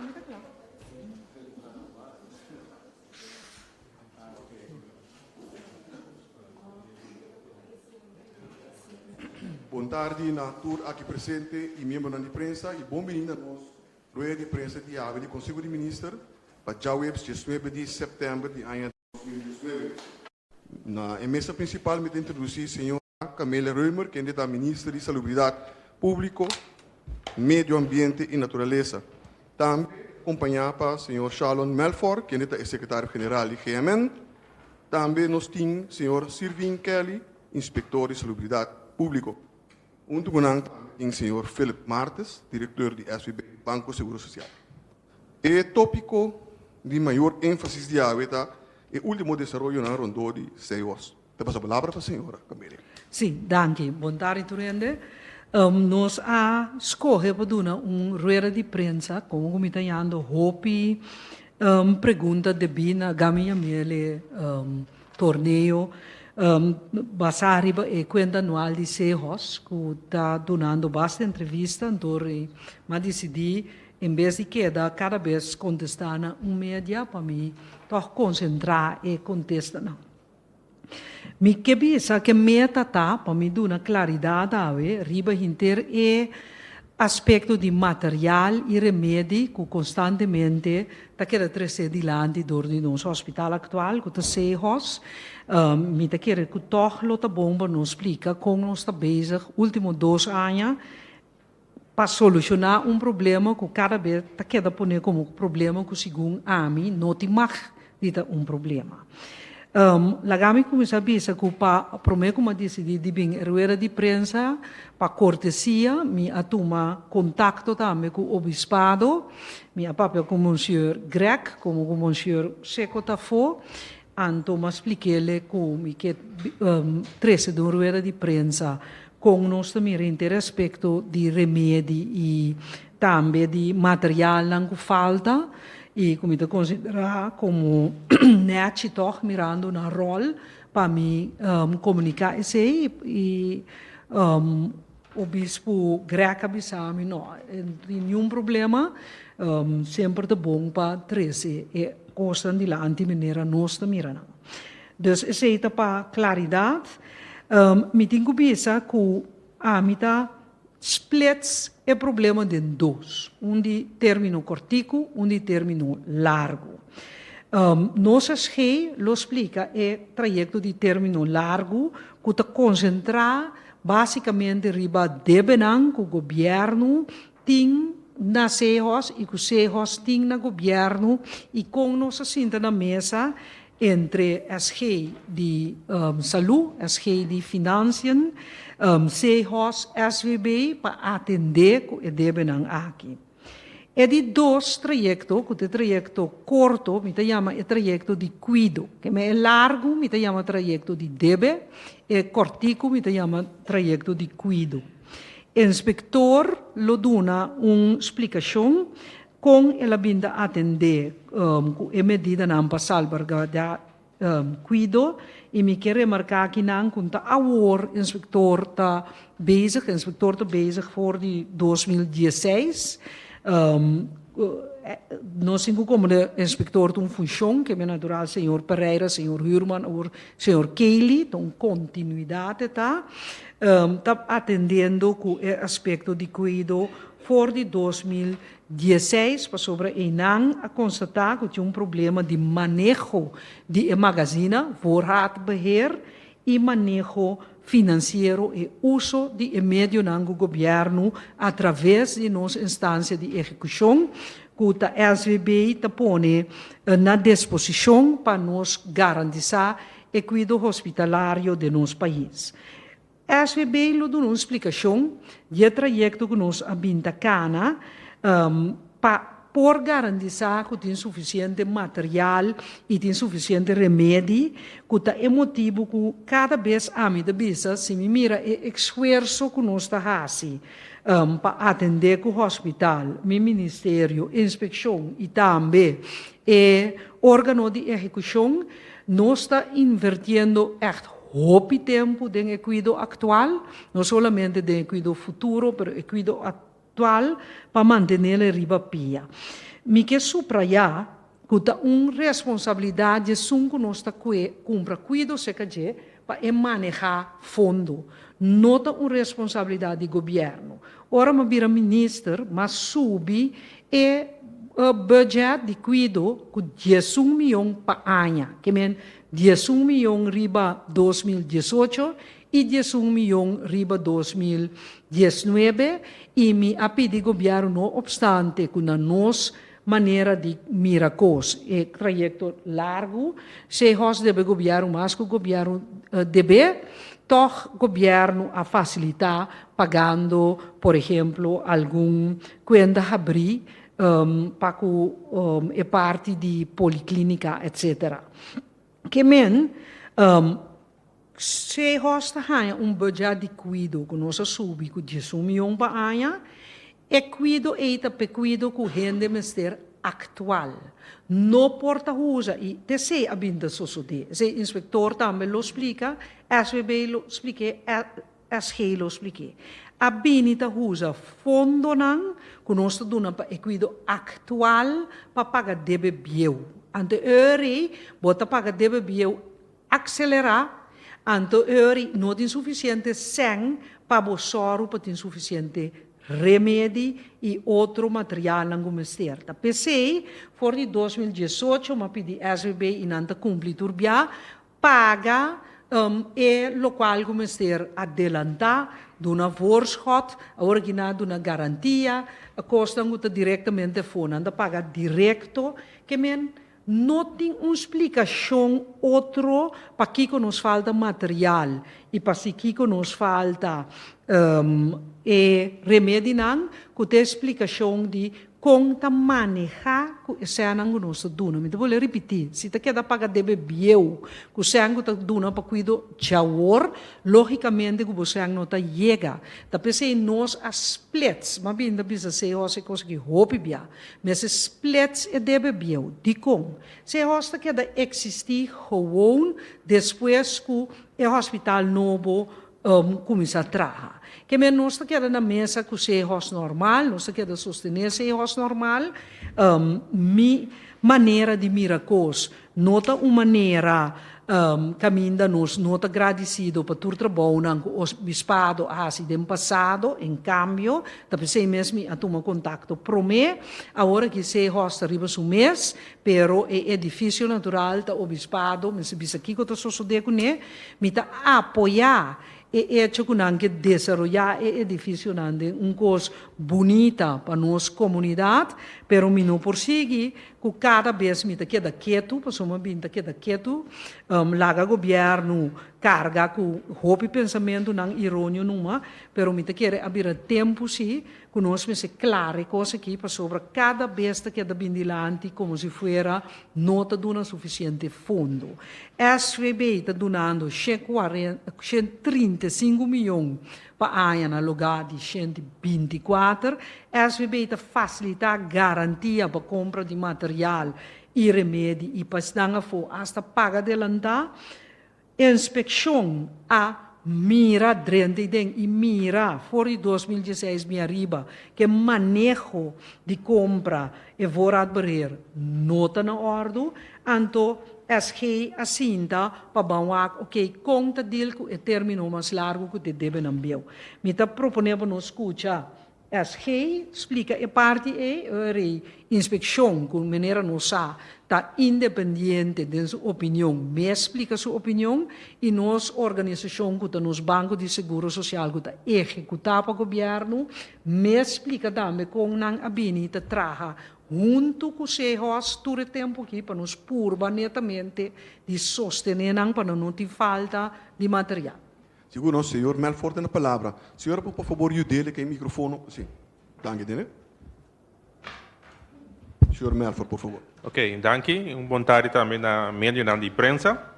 Ami ta kla. Bon tardi na tur aki presente i miembronan di prensa i bon bini na nos rueda di prensa di awe di Konseho di Minister pa djaweps 19 di sèptèmber di aña 2019. Na e mesa prinsipal mi ta introdusí señora Camelia Römer kende ta Minister di Salubridat Públiko, Medio Ambiente i Naturalesa. Tambe kompañá pa señor Shalon Melfor kende ta e Sekretario General di GMN. Tambe nos tin señor Sirvin Kelly, Inspektor di Salubridat Públiko. Huntu ku nan tambe tin señor Philip Martes, Direktor di SVB Banko Seguro Sosial. E tópiko di mayor énfasis di awe ta e último desaroyonan rondó di SEOS. Ta pasa palabra pa señora Camelia. Sí, danki. Bon tardi tur hende. Nos a skohe pa duna un rueda di prensa komo ku mi ta yando hopi pregunta debí na Gami Yamiele torneo basá riba e kuenta anual di SEHOS ku ta dunando basta entrevista anto mi a disidí en bes di keda kada bes kontestá na un media pa mi tòg konsentrá e kontestanan. Mi ke bisa ke meta ta pa mi duna klaridat awe riba henter e aspekto di material i remedi ku konstantemente ta keda tresé dilanti dor di nos hospital aktual ku ta SEHOS. Mi ta kere ku tòg lo ta bon pa nos splika kon nos ta bezig último 2 aña pa solushoná un problema ku kada bes ta keda pone komo problema ku segun ami no tin mag di ta un problema. Laga mi kuminsá bisa ku pa promé ku mi a disidí di bin e rueda di prensa, pa kortesia mi a tuma kontakto tambe ku obispado, mi a papia ku Monsieur Greg komo ku Monsieur Seco Tafó, anto mi a splik'é ku mi ke trese den un rueda di prensa kon nos ta mira henter aspekto di remedi i tambe di materialnan ku falta. I ku mi ta konsiderá komo nèchi tòg mirando nan ròl pa mi komuniká esei i obispu Greg a bisa mi no tin niun problema, semper ta bon pa trese e kosnan dilanti manera nos ta mira nan. Dus esei ta pa klaridat. Mi tin ku bisa ku ami ta splits e problema den dos, un di término kòrtiku, un di término largu. Nos SG lo splika e trayekto di término largu ku ta konsentrá básikamente riba debenan ku gobièrnu tin na SEHOS i ku SEHOS tin na gobièrnu i kon nos a sinta na mesa entre SG di Salú, SG di Financiën, SEHOS, SVB pa atendé ku e debenan aki. E di dos trayekto, ku ta e trayekto korto, mi ta yama e trayekto di kuido. Keme e largu mi ta yama trayekto di debe, e kòrtiku mi ta yama trayekto di kuido. Inspektor lo duna un splikashon Kon el a bin ta atendé ku e medidanan pa salbarguardá kuido? I mi ke remarká akinan ku ta awor inspektor ta bezig, inspektor ta bezig for di 2016. Nos tin ku komprendé inspektor ta un funshon ke men natural señor Pereira, señor Huurman awor señor Kelly, ta un kontinuidat e ta, ta atendiendo ku e aspekto di kuido for di 2016 pasobra einan a konstatá ku tin un problema di maneho di e magazina, voorraadbeheer, i maneho finansiero e uso di e medionan ku gobièrnu a traves di nos instansia di ehekushon ku ta SVB ta pone na disposishon pa nos garantisá e kuido hospitalario den nos pais. SVB lo duna un splikashon di e trayekto ku nos a bin ta kana pa por garantisá ku tin sufisiente material i tin sufisiente remedi, ku ta e motibu ku kada bes ami ta bisa si mi mira e esfuerso ku nos ta hasi pa atendé ku hospital, mi ministerio, inspekshon i tambe e órgano di ehekushon, nos ta invertiendo ègt hopi tempu den e kuido aktual, no solamente den e kuido futuro, pero e kuido aktual pa mantenel riba pia. Mi ke suprayá ku ta un responsabilidat di esun ku nos ta kue kumpra kuido serka dje pa e manehá fondo. No ta un responsabilidat di gobièrnu. Ora mi a bira minister, mi a subi e budget di kuido ku 11 mion pa aña, ke men 11 mion riba 2018 i 11 mion riba 2019, i mi a pidi gobièrnu no opstante ku na nos manera di mira kos e trayekto largu, Sehos debe gobièrnu mas ku gobièrnu debe, tòg gobièrnu a fasilitá pagando por ehemplo algun kuenta habrí pa ku e parti di poliklínika etsetera. Ke men Sehos ta haña un budget di kuido ku nos a subi ku 11 mion pa aña. E kuido ei ta p'e kuido ku hende mester aktual. No por ta usa i t'esei a bin ta sosodé. Esei inspektor tambe lo splika, SVB lo splik'é, SG lo splik'é. A bini ta usa fondonan ku nos ta duna pa e kuido aktual pa paga debe bieu. Anto e ora ei bo ta paga debe bieu Akselerá, anto eori no tin sufisiente sèn pa bo sòru pa tin sufisiente remedi i otro materialnan ku mester. Ta p'esei, for di 2018 m'a pidi SVB i nan ta kumpli tur bia, paga e lokual ku mester adelantá, duna voorschot, awor aki nan a duna garantia, kosnan ku ta direktamente afó, nan ta paga direkto, ke men No tin un splikashon otro pakiko nos falta material i pasikiko nos falta e remedinan ku ta e splikashon di kon ta manehá ku e sènnan ku nos ta duna. Mi ta bolbe ripití, si ta keda paga debe bieu ku sèn ku ta duna pa kuido djawor, lógikamente ku bo sèn no ta yega. Ta p'esei nos a splits, m'a bin ta bisa Sehos e kos aki hopi bia. Mester splits e debe bieu. Dikon? Si e hos ta keda eksistí gewoon despues ku e hospital nobo kuminsá traha. Ke men nos ta keda na mesa ku sehos normal, nos ta keda sostené sehos normal. Mi manera di mira kos no ta un manera kaminda nos no ta gradisido pa tur trabounan ku obispado a hasi den pasado. En kambio, ta p'esei mes mi a tuma kontakto promé. Awor aki Sehos ta riba su mes, pero e edifisio natural ta obispado. Mester bisa kiko ta sosodé kuné. Mi ta apoyá E echo ku nan ke desaroyá e edifisionan den un kos bunita pa nos komunidat, pero mi no por sigui ku kada bes mi ta keda ketu, pasobra mi bin ta keda ketu, laga gobièrnu karga ku hopi pensamentunan ironio numa, pero mi ta kere a bira tempu si ku nos mester klara e kos aki, pasobra kada bes ta keda bin dilanti komo si fuera no ta duna sufisiente fondo. SVB ta dunando 135 mion pa aña na lugá di 124. SVB ta fasilitá garantia pa kompra di material i remedi i pa esnan afó asta paga adelantá. Inspekshon a mira drenta i den i mira for di 2016 bin ariba ku e maneho di kompra e voorraadbeheer no ta na òrdu, anto SG a sinta pa ban wak oke kon ta deal ku e término mas largu ku te debe nan bieu. Mi ta proponé pa nos skucha SG splika e parti ei, e inspekshon ku manera nos sa ta independiente den su opinion mes splika su opinion i nos organisashon ku ta nos Banko di Seguro Sosial ku ta ehekutá pa gobièrnu mes splika tambe kon nan a bini ta traha huntu ku Sehos tur e tempu aki pa nos purba netamente di sostené nan pa nan no tin falta di material. Sigur no, señor Melfort na palabra. Señora por por fabor yudele cu e microfono? Si. Danki, tene. Señor Melfort, por fabor. Ok, danki. Un bon tardi tambe na medionan di prensa.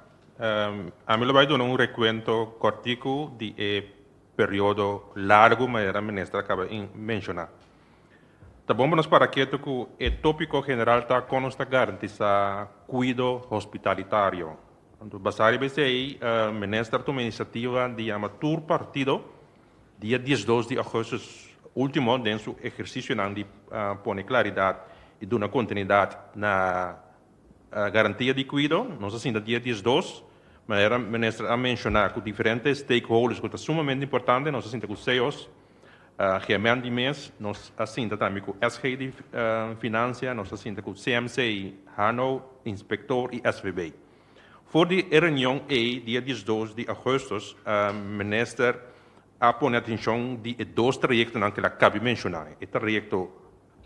Ami lo bai duna un rekuento kòrtiku di e periodo largu manera minister a kaba menshoná. Ta bon pa nos para ketu ku e tópiko general ta kon nos ta garantisá kuido hospitalitario. Anto basá riba esei, minister tuma inisiativa di yama tur partido dia 12 di ougùstùs último den su ehersisionan di pone klaridat. i duna kontinuidat na garantia di kuido. Nos a sinta dia 12, manera minister a menshoná, ku diferente stakeholders ku ta sumamente importante. Nos a sinta ku CEOs, GMN di mes, nos a sinta tambe ku SG di Finansia, nos a sinta ku CMC, HANO, Inspektor i SVB. For di e reunion ei dia 12 di augustus, minister a pone atenshon di e dos trayektonan ku el a kabi menshoná, e trayekto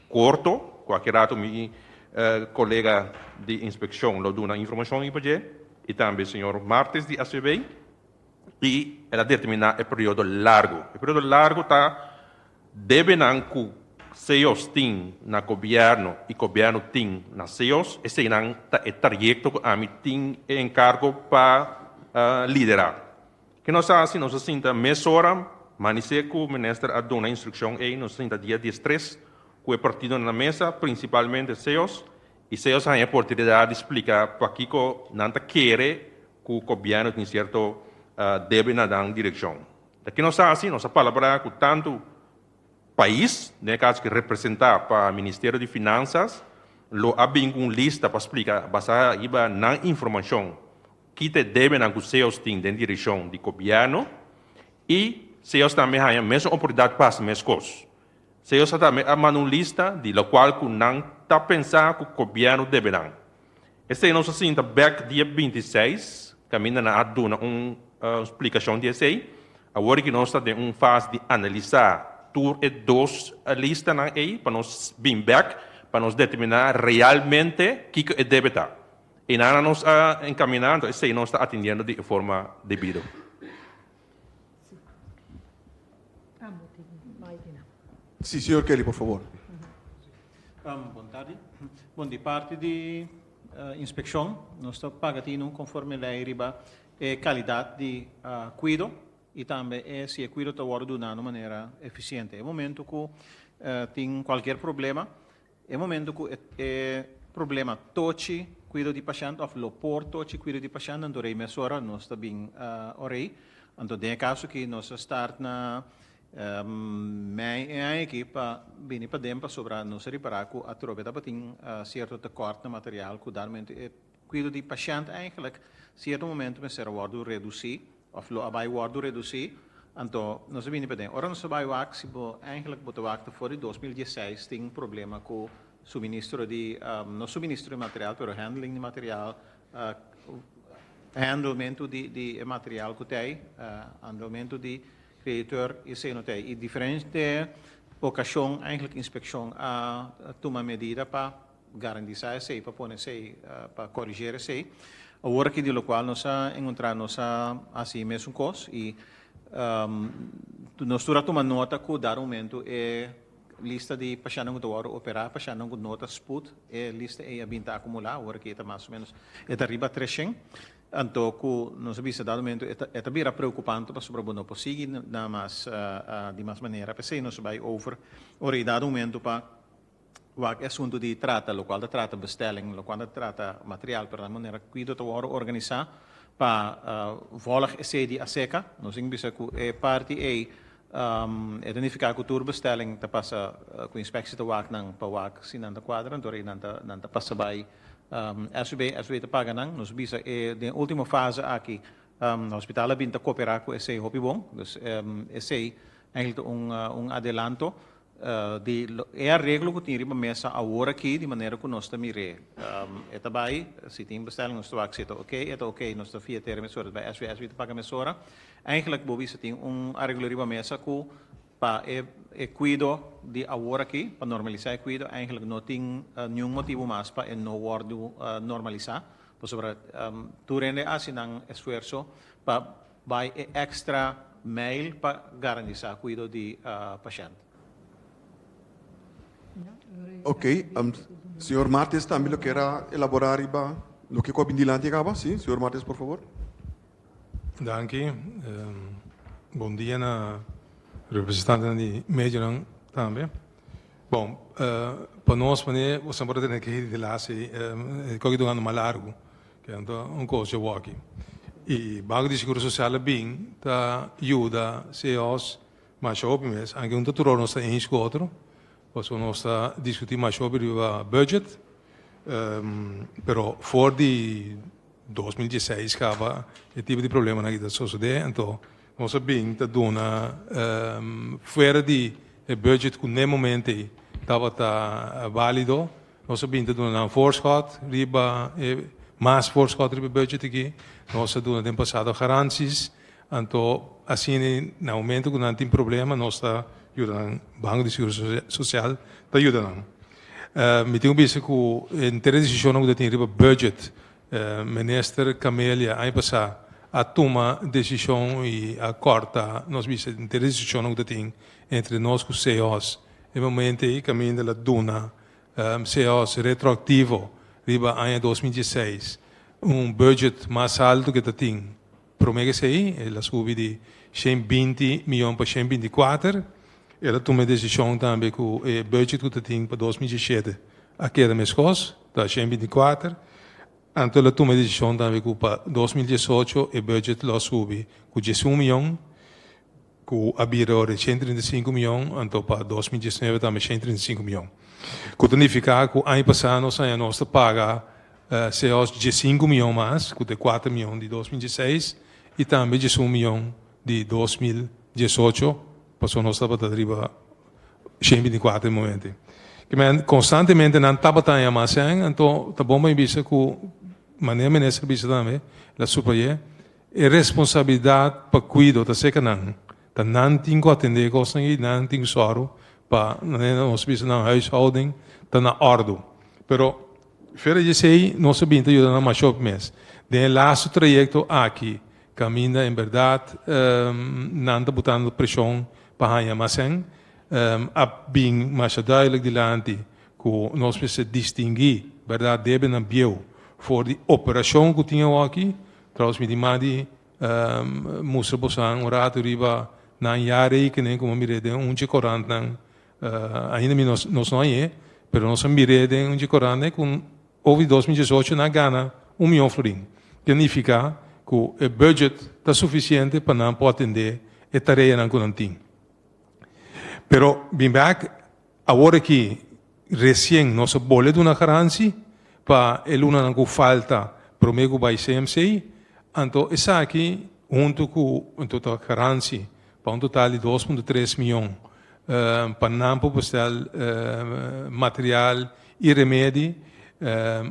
korto, ku aki rato mi kolega di inspekshon lo duna informashon riba dje, i tambe señor Martes di SVB, i el a determiná e periodo largu. E periodo largu ta debenan ku CEOs tin na gobièrnu i gobièrnu tin na CEOs, eseinan ta e trayekto ku ami tin e enkargo pa liderá. Ke nos a hasi? Nos a sinta mesora, manisé ku minister a duna instrukshon ei, nos a sinta dia 13 ku e partidonan na mesa, prinsipalmente CEOs, i CEOs a haña oportunidat di splika pakiko nan ta kere ku gobièrnu tin sierto debe na nan direkshon. Ta ke nos a hasi? Nos a palabrá ku tantu pais, den e kaso ki representá pa Ministerio di Finansas, lo a bin ku un lista pa splika basá riba nan informashon ki ta e debenan ku CEOs tin den direkshon di gobièrnu i CEOs tambe haña mesun oportunidat pa hasi meskos. CEOs a tambe a manda un lista di lokual ku nan ta pensa ku gobièrnu debe nan. Esei nos a sinta bèk dia 26, kaminda nan a duna un splikashon di esei. Awor ki nos ta den un fase di analisá tur e dos listanan ei pa nos bin bèk pa nos determiná realmente kiko e debe ta. I nan nos a enkaminá, anto esei nos ta atendiendo di e forma debido. Sí, señor Kelly, por favor. Bon tardi. Bon, di parti di inspekshon, nos ta paga tinu konforme lei riba e kalidat di kuido i tambe e si e kuido ta wòrdu duná na un manera efisiente. E momento ku tin kualkier problema, e momento ku e problema tochi kuido di pashènt òf lo por tochi kuido di pashènt, anto rei mesora nos ta bin orei. Anto den e kaso aki nos a start na mei e aña aki pa bini paden pasobra nos a ripará ku atrobe tabatin sierto tekort na material ku darmente e kuido di pashènt eigenlijk sierto momento mester a wòrdu redusí òf lo a bai wòrdu redusí. Anto nos a bini paden. Ora nos a bai wak si bo eigenlijk bo ta wak ta for di 2016 tin problema ku suministro di, no suministro di material pero handling di material, handlementu di e material ku ta ei, handlementu di creditor esei no ta ei. I diferente okashon eigenlijk inspekshon a tuma medida pa garantisa esei, pa pone esei, pa koriger esei. Awor aki di lokual nos a enkontrá nos a hasi mesun kos i nos tur a tuma nota ku dar momento e lista di pashèntnan ku ta wòrdu operá, pashèntnan ku no ta sput, e lista ei a bin ta akumulá, awor aki e ta mas o ménos e ta riba 300. Anto ku nos a bisa dado momento e ta e ta bira preokupante pasobra bo no por sigui na mas di mas manera. P'esei nos a bai over ora i dado momento pa wak e asuntu di trata lokual ta trata bestelling, lokual ta trata material, pero na manera kuido ta wòrdu organisá pa vòlg esei di aseka. Nos tin bisa ku e parti ei e ta nifiká ku tur bestelling ta pasa ku inspeksie ta wak nan pa wak si nan ta kuadra, anto nan ta nan ta pasa bai SVB, SVB ta paga nan. Nos bisa e den ultimo fase aki hospital a bin ta koperá ku esei hopi bon. Dus esei eigenlijk ta un adelanto di e areglo ku tin riba mesa awor aki di manera ku nos ta mir'é. E ta bai, si tin bestelling nos ta wak si e ta oké, e ta oké nos ta fia tera mesora, ta bai SVB, SVB ta paga mesora. Eigenlijk bo bisa tin un areglo riba mesa ku pa e e kuido di awor aki, pa normalisá e kuido, eigenlijk no tin niun motibu mas pa e no wòrdu normalisá, pasobra tur hende a hasi nan esfuerso pa bai e èkstra mail pa garantisá kuido di pashènt. Ok, señor Martes tambe lo kier a elaborá riba loke ku a bin dilanti kaba? Si, señor Martes, por favor. Danki. Bon dia na representantenan di medionan tambe. Bon, pa nos manera bo semper a tene ke di laatste e koki durando mas largu, ke anto un kos dje woki. I Banko di Seguro Sosial a bin ta yuda CEOs masha hopi mes, anke un ta tur ora nos ta eens ku otro. Pasobra nos ta diskutí masha hopi riba budget, pero for di 2016 kaba e tipo di problemanan aki ta sosodé, anto nos a bin ta duna fuera di e budget ku n'e momento ei tabata válido, nos a bin ta duna nan voorschot riba e mas voorschot riba e budget aki, nos a duna den pasado garanties. Anto asina na momento ku nan tin problema nos ta yuda nan, Banko di Seguro Sosial ta yuda nan. Mi tin ku bisa ku henter e desishonnan ku ta tin riba budget, Minister Camelia aña pasá a tuma desishon i a kòrta nos bisa henter e desishonnan ku ta tin entre nos ku CEOS. E momento ei kaminda el a duna CEOS retroaktivo riba aña 2016 un budget mas altu ku e ta tin. Promé ku esei, el a subi di 120 mion pa 124. El a tuma e desishon tambe ku e budget ku ta tin pa 2017 a keda meskos, ta 124. Anto el a tuma e desishon tambe ku pa 2018 e budget lo a subi ku 11 mion, ku a bira ora 135 mion, anto pa 2019 tambe 135 mion. Ku ta nifiká ku aña pasá nos haña nos ta paga CEOs 15 mion mas, ku ta e 4 mion di 2016 i tambe 11 mion di 2018, pasobra nos tabata riba 124 e momento. Ke men konstantemente nan tabata haña mas sèn, anto ta bon pa mi bisa ku manera minister a bisa tambe, el a suprayé, e responsabilidat pa kuido ta serka nan. Ta nan tin ku atendé e kosnan ei, nan tin ku sòru pa manera nos bisa nan huishouding ta na òrdu. Pero fuera di esei nos a bin ta yuda nan masha hopi mes. Den e lastu trayekto aki kaminda en bèrdat nan ta butando preshon pa haña mas sèn, a bin masha duidelijk dilanti ku nos mester distinguí bèrdat debenan bieu for di operashon ku tin awoki. Trouwens mi tin mas di mustra bosan un rato riba nan jaarrekening ku mi a mir'é den un dje korantnan. Ainda mi nos no hañ'é, pero nos a mir'é den un dje korantnan ku over di 2018 nan a gana un mion florin. Ke nifiká ku e budget ta sufisiente pa nan por atendé e tareanan ku nan tin. Pero bin bèk awor aki resien nos a bole duna garansi pa e lunanan ku falta promé ku bai CMC, anto esaki huntu ku un total garansi pa un total di 2.3 mion pa nan por bestel material i remedi,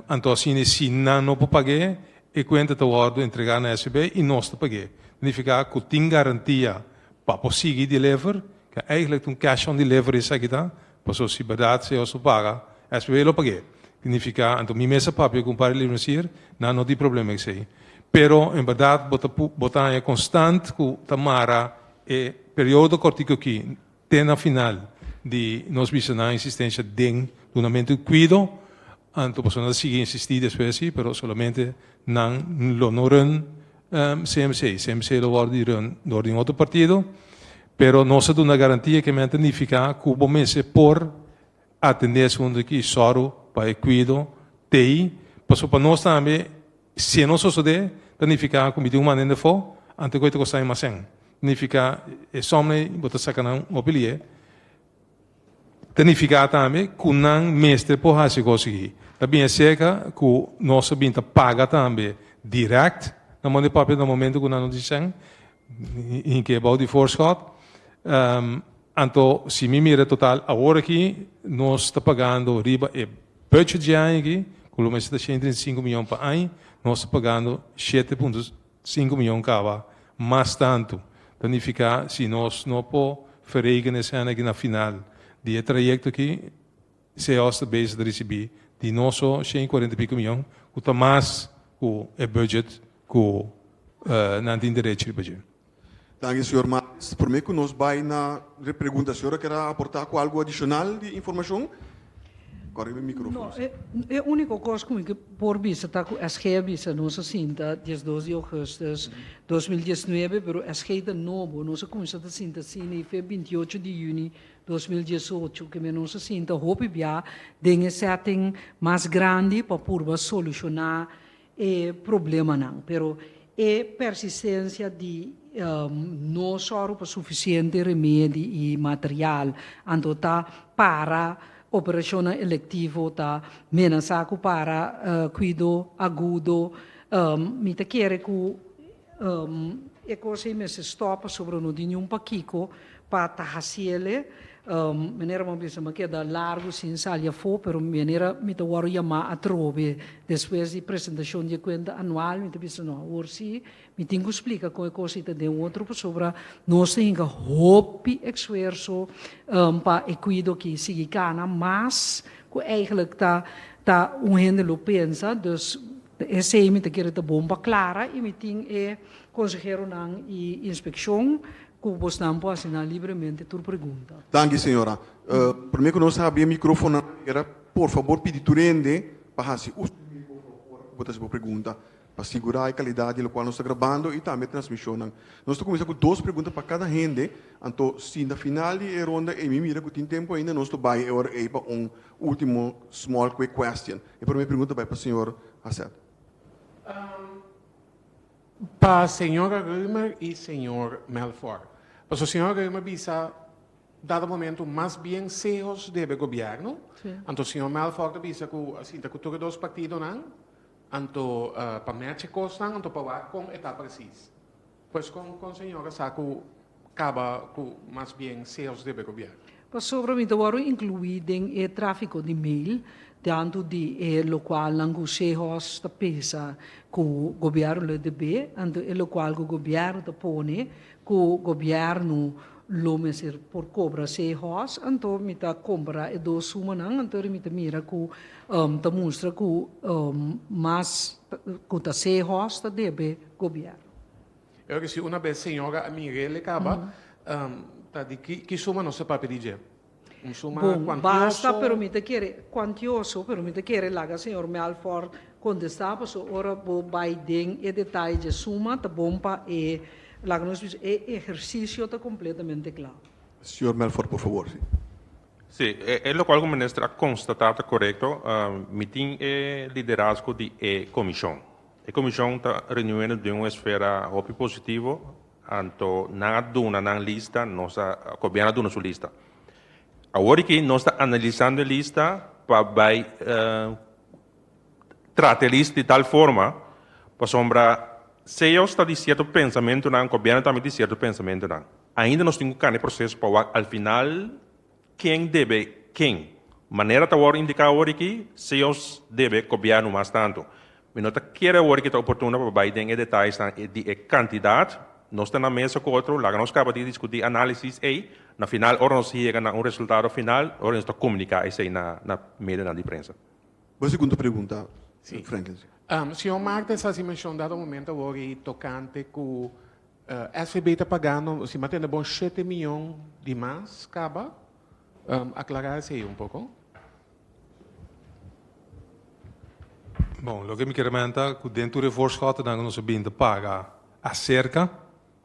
anto asina si nan no por pag'é e kuenta ta wòrdu entregá na SVB i nos ta pag'é. Nifiká ku tin garantia pa por sigui deliver, ke eigenlijk ta un cash on delivery esaki ta, pasobra si berdad si os lo paga, SVB lo pag'é. Significa, anto mi mes a papia ku un par di leverancier, nan no tin problema esei. Pero en berdad bo ta bo ta haña constant ku ta mara e periodo kortiku aki te na final di nos bisa nan insistencia den dunamento di kuido, anto pasobra nan ta sigui insisti despues si, pero solamente nan lo no run CMC. CMC lo wòrdu di run dor di un otro partido, pero nos a duna garantia ke men ta nifiká ku bo mester por atendé asuntu aki i sòru pa e kuido t'ei, pasobra pa nos tambe si e no sosodé ta nifiká ku mi tin un manda hende afó, anto ku e ta kostá mi mas sèn. Nifiká e sòmnan ei bo ta saka nan hopi lié. Ta nifiká tambe ku nan mester por hasi kos aki. Ta bin aserka ku nos a bin ta paga tambe dirèkt na manda e papia na momento ku nan no tin sèn, hinka e bou di voorschot. Anto si mi mira total awor aki nos ta pagando riba e budget di aña aki, ku lo mester ta 135 mion pa aña, nos ta pagando 7.5 mion kaba mas tantu. Ta nifiká si nos no por verreken e sèn aki na final di e trayekto aki, CEOS ta bezig ta risibí di nos so 140 i piko mion, ku ta mas ku e budget ku nan tin derecho riba dje. Danki señor Martes. Prome ku nos bai na pregunta, señora kier a aportá ku algu adishonal di informashon? Kòrda riba e mikrofoon. No, e úniko kos ku mi por bisa ta ku SG a bisa nos a sinta 12 di ougùstùs 2019, pero SG ta nobo, nos a kuminsá ta sinta asina i fe 28 di yüni 2018 ke nos a sinta hopi bia den e setting mas grandi pa purba solushoná e problemanan. Pero. E persistencia di no sòru pa sufisiente remedi i material, anto ta para operashonnan electivo, ta menasá ku para kuido agudo. Mi ta kere ku e kos ei mester stòp pasobra no tin niun pakiko pa ta hasiele. Manera bo a bisa mi a keda largu sin sali afó, pero manera mi ta wòrdu yamá atrobe despues di presentashon di e kuenta anual, mi ta bisa no, awor sí mi tin ku splika kon e kos ei ta den otro pasobra nos ta hinka hopi esfuerso pa e kuido aki sigui kana mas ku eigentlik ta ta un hende lo pensa. Dus esei mi ta kere ta bon pa klara i mi tin e konseheronan i inspekshon Ku bosnan por hasi nan libremente tur pregunta. Danki señora. Prome ku nos habri e microfonan era por fabor pidi tur hende pa hasi uso di microfono ora ku bo ta hasi bo pregunta pa sigura e calidad di locual nos ta grabando y tambe e transmisionnan. Nos ta cuminsa cu dos pregunta pa cada hende, anto si na final di e ronda ey mi mira cu tin tempo ainda nos ta bay e ora ey pa un ultimo small quick question. E prome pregunta bay pa señor Haseth. Pa señora Römer y señor Melfor. Pasobra señora Römer bisa dado momento mas bien Sehos debe gobierno. Anto señor Melfor ta bisa cu a sinta cu tur e dos partidonan anto pa match e cosnan anto pa wak con e ta precies. Pues con con señora sa cu caba cu mas bien Sehos debe gobierno? Pasobra mi ta wòrdu inkluí den e tráfiko di mail, tantu di e lokualnan ku Sehos ta pesa ku gobièrnu lo debé, anto e lokual ku gobièrnu ta pone ku gobièrnu lo mester por kobra Sehos, anto mi ta kompará e dos sumanan, anto mi ta mira ku ta mustra ku mas ku ta Sehos ta debe gobièrnu. E ora si una bes señora a mir'el e caba, ta di ki ki suma nos ta papia di dje? Un suma Bon, cuantioso? basta, pero mi ta kere, cuantioso, pero mi ta kere laga señor Melfort contesta, paso ora bo bay den e detaye dje suma, ta bon pa e, laga nos bisa, e ehercicio ta completamente cla. Señor Melfort, por favor, si. Si, e locual cu minister a constata ta corecto. Mi tin e liderazgo di e comision. E komishon ta reuniendo den un esfera hopi positivo, anto nan a duna nan lista, nos a, gobièrnu a duna su lista. Awor aki nos ta analisando e lista pa bai trata e lista di tal forma pasobra SEOS ta di sierto pensamentunan, gobièrnu tambe di sierto pensamentunan. Ainda nos tin ku kanda e proseso pa wak al final Ken debe ken? Manera ta wòrdu indiká awor aki, Seos debe gobièrnu mas tantu. Mi no ta kere awor aki ta oportuno pa bai den e detayesnan di e kantidat. Nos ta na mesa ku otro, laga nos kaba di diskutí análisis ei. Na final ora nos yega na un resultado final, ora nos ta komuniká esei na na medionan di prensa. Bo segundo pregunta, Franklin. Señor Martens a hasi menshon dado momento awor i tokante ku SVB ta pagando, si mi a tende bon, shete miyon di mas caba. Aclara esey un poco. Bon, loke mi kier menta cu den tur e voorschotennan cu nos a bin ta paga acerca,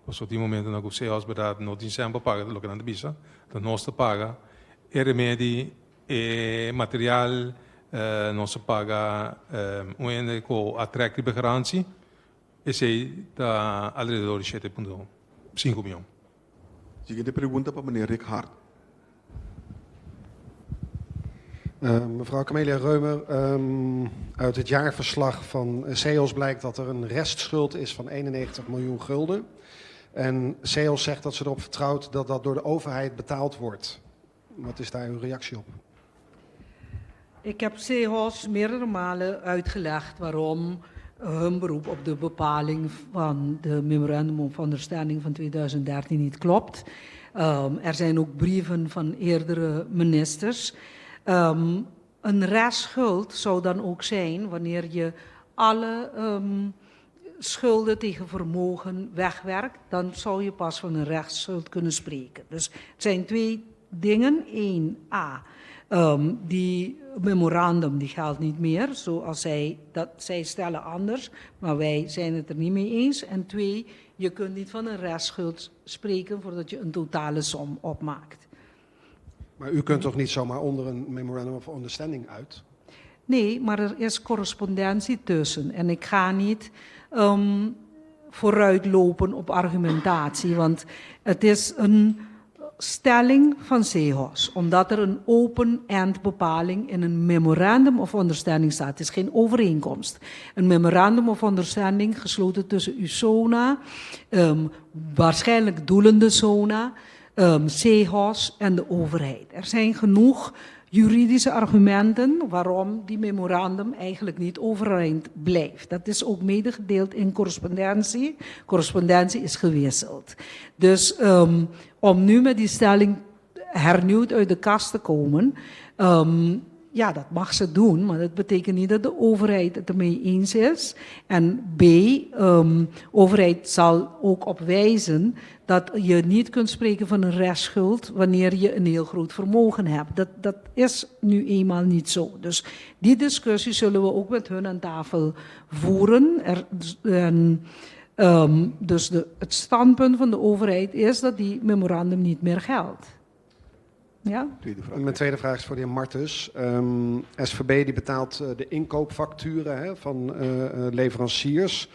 pasobra tin momentonan cu CEOS berdad no tin cen pa paga loke nan ta bisa, ta nos ta paga e remedi, e material, nos ta paga un hende cu a trek riba e garantie. Esei ta alrededor di 7.5 mion. Siguiente pregunta pa meneer Rick Hart. Mevrouw Camelia Römer, uit het jaarverslag van CEOS blijkt dat er een restschuld is van 91 miljoen gulden. En CEOS zegt dat ze erop vertrouwt dat dat door de overheid betaald wordt. Wat is daar uw reactie op? Ik heb CEOS meerdere malen uitgelegd waarom hun beroep op de bepaling van de Memorandum of Understanding van 2013 niet klopt. Er zijn ook brieven van eerdere ministers. Een restschuld zou dan ook zijn wanneer je alle schulden tegen vermogen wegwerkt, dan zou je pas van een rechtsschuld kunnen spreken. Dus het zijn twee dingen. Eén, A, die memorandum die geldt niet meer, zoals zij, dat, zij stellen anders, maar wij zijn het er niet mee eens. En twee, je kunt niet van een restschuld spreken voordat je een totale som opmaakt. Maar u kunt toch niet zomaar onder een memorandum of understanding uit? Nee, maar er is correspondentie tussen. En ik ga niet vooruitlopen op argumentatie, want het is een stelling van Sehos, omdat er een open-end bepaling in een memorandum of understanding staat. Het is geen overeenkomst. Een memorandum of understanding gesloten tussen USONA, waarschijnlijk doelende SONA, Sehos en de overheid. Er zijn genoeg juridische argumenten waarom die memorandum eigenlijk niet overeind blijft. Dat is ook medegedeeld in correspondentie. Correspondentie is gewisseld. Dus om nu met die stelling hernieuwd uit de kast te komen, ja, dat mag ze doen, maar dat betekent niet dat de overheid het ermee eens is. En B, overheid zal ook op wijzen dat je niet kunt spreken van een restschuld wanneer je een heel groot vermogen hebt. Dat is nu eenmaal niet zo. Dus die discussie zullen we ook met hun aan tafel voeren. En dus het standpunt van de overheid is dat die memorandum niet meer geldt. Ja? Tweede vraag. Mijn tweede vraag is voor de heer Martens. SVB die betaalt de inkoopfacturen, hè, van leveranciers.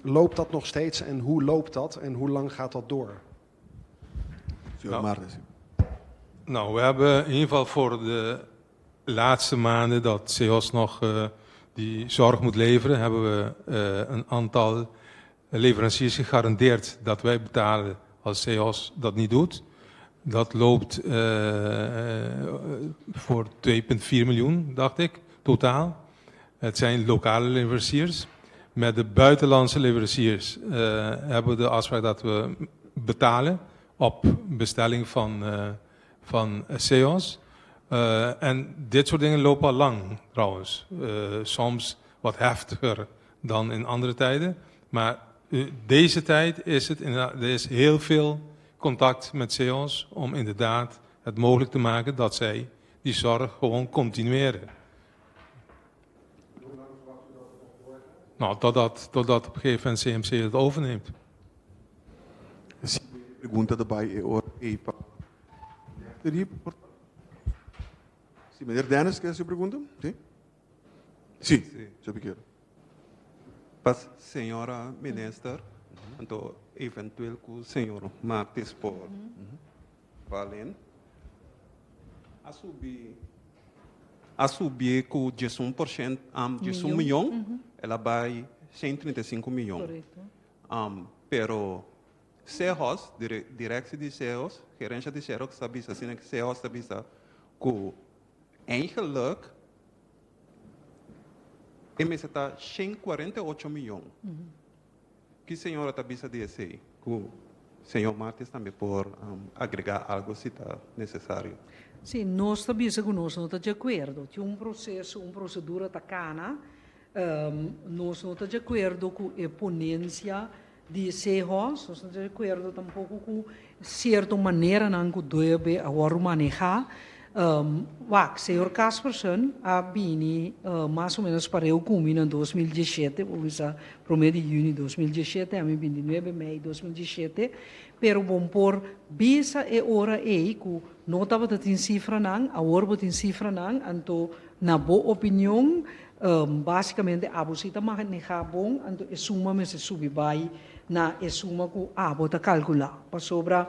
Loopt dat nog steeds en hoe loopt dat en hoe lang gaat dat door? Señor Nou. Martens. Nou, we hebben in ieder geval voor de laatste maanden dat Sehos nog die zorg moet leveren, hebben we een aantal leveranciers gegarandeerd dat wij betalen als Sehos dat niet doet. Dat loopt voor 2,4 miljoen, dacht ik, totaal. Het zijn lokale leveranciers. Met de buitenlandse leveranciers hebben we de afspraak dat we betalen op bestelling van Sehos. En dit soort dingen lopen al lang trouwens. Soms wat heftiger dan in andere tijden. Maar deze tijd is het inderdaad, er is heel veel contact met Sehos om inderdaad het mogelijk te maken dat zij die zorg gewoon continueren. Nou, totdat op een gegeven moment CMC het overneemt. Pregunta tambe e ora ei pa. Si, meneer Dennis, ke hasi pregunta? Si? Si, señor Piquero. Pa señora minister, anto eventueel ku señor Martis por valen. A subi ku 11%, 11 mion, el a bai 135 mion. Korekto. Pero Sehos, direktie di Sehos, gerensia di Sehos, sabi asina ku Sehos sabi ku eigenlijk e ta 148 mion. Ki señora ta bisa di esei? Ku señor Martis tambe por agregá algu si ta nesesario. Si, nos tambe ku nos no ta di akuerdo. Tin un proseso, un prosedura ta kana. Nos no ta di akuerdo ku e ponensia di Sehos, nos no ta di akuerdo tampoko ku sierto manera nan ku debe awor manehá. Wak, señor Caspersen a bini mas o ménos pareu ku mi na 2017, òf promé di yüni di 2017, ami 29 di mei di 2017, pero bon por bisa e ora ei ku no tabatin sifranan, awor bo tin sifranan, anto na bo opinion, básikamente abo si ta manehá bon, anto e suma mester subi bai na e suma ku abo ta kalkulá. Pasobra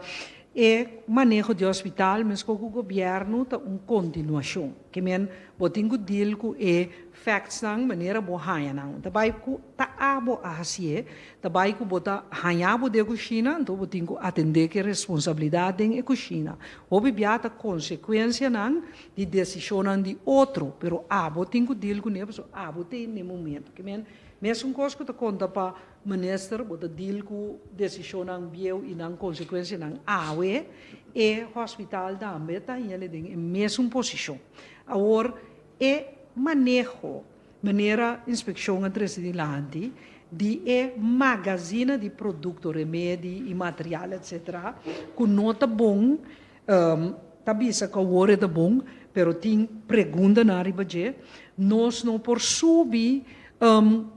e maneho di hospital, mes ku gobièrnu ta un kontinuashon. Ke men bo tin ku deal ku e facts nan manera bo haña nan. Ta bai ku ta abo a hasié, ta bai ku bo ta haña bo den kushina, anto bo tin ku atendé ku responsabilidat den e kushina. Hopi bia ta konsekuensianan di desishonnan di otro, pero abo tin ku deal kuné, so abo tin e momento. Ke men mesun kos ku ta konta pa minister, bo ta deal ku desishonnan bieu i nan konsekuensianan awe, e hospital tambe ta den e mesun posishon. Awor, e maneho, manera inspekshon a trese dilanti, di e magazine di produkto, remedi i material, etc., ku no ta bon, ta bisa ku awor ta bon, pero tin pregunta na riba dje, nos no por subi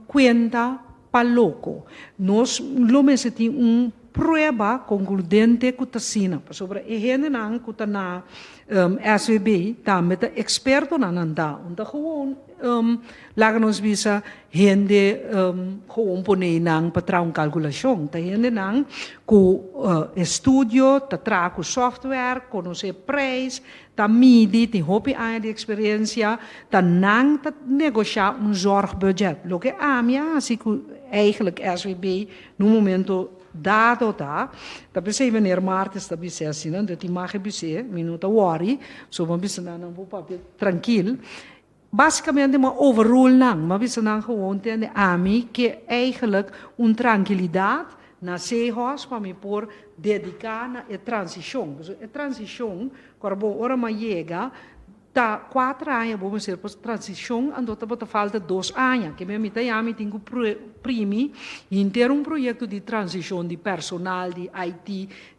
kuenta pa loko. Nos lo mester tin un prueba konkludente ku ta asina, pasobra e hendenan ku ta na SVB tambe ta ekspertonan nan ta, un ta gewoon laga nos bisa hende gewoon pone nan pa traha un kalkulashon, ta hendenan ku estudio, ta traha ku software, konosé preis, ta midi, tin hopi aña di eksperensia, ta nan ta negoshá un zorgbudget. Loke ami a hasi ku eigenlijk SVB na un momento dado ta, ta p'esei meneer Martes ta bis'é asina, anto tin mag e bis'é, mi no ta wòri, so mi a bisa nan, nan por papia trankil. Básikamente mi a overrule nan, mi a bisa nan gewoon tende ami ke eigenlijk un trankilidat na Zeehuis pa mi por dediká na e transishon. Pasobra e transishon, kòrda bo ora mi a yega ta kuater aña bo mester pa transishon anto tabata falta dos aña. Ke mi ta ya mi tin ku primi henter un proyekto di transishon di personal, di IT,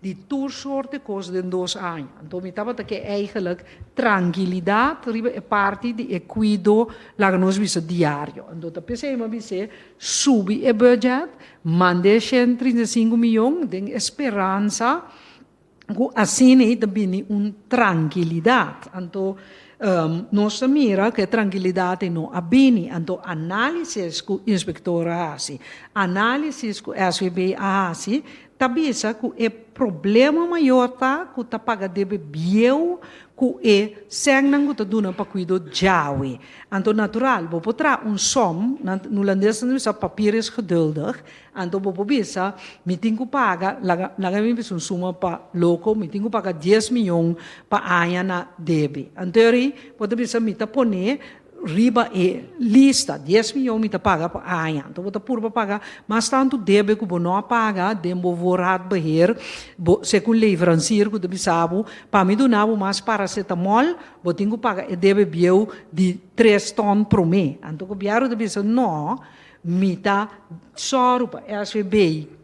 di tur soorte kos den dos aña. Anto mi tabata ke eigenlijk trankilidat riba e parti di e kuido laga nos bisa diario. Anto ta p'esei mi a bis'é subi e budget, mand'é 135 miyon den e speransa ku asina ei ta bini un trankilidat. Anto nos ta mira ku e trankilidat ei no a bini. Anto análisis ku inspektor a hasi, análisis ku SVB a hasi, ta bisa ku e problema mayor ta ku ta paga debe bieu ku e sènnan ku ta duna pa kuido djawe. Anto natural bo por traha un sòm, nan hulandes nan ta bisa papier is geduldig, anto bo por bisa mi tin ku paga, laga laga mi bisa un suma pa loko, mi tin ku paga dies miyon pa aña na debe. Anto eri bo ta bisa mi ta pone Riba e lista, dies miyon mi ta paga pa aña. Anto bo ta purba paga mas tantu debe ku bo no a paga den bo voorraadbeheer, bo segun leverancier ku ta bisa bo, pa mi duna bo mas paracetamol, bo tin ku paga e debe bieu di tres ton promé. Anto gobièrnu ta bisa, no, Mi ta sòru pa SVB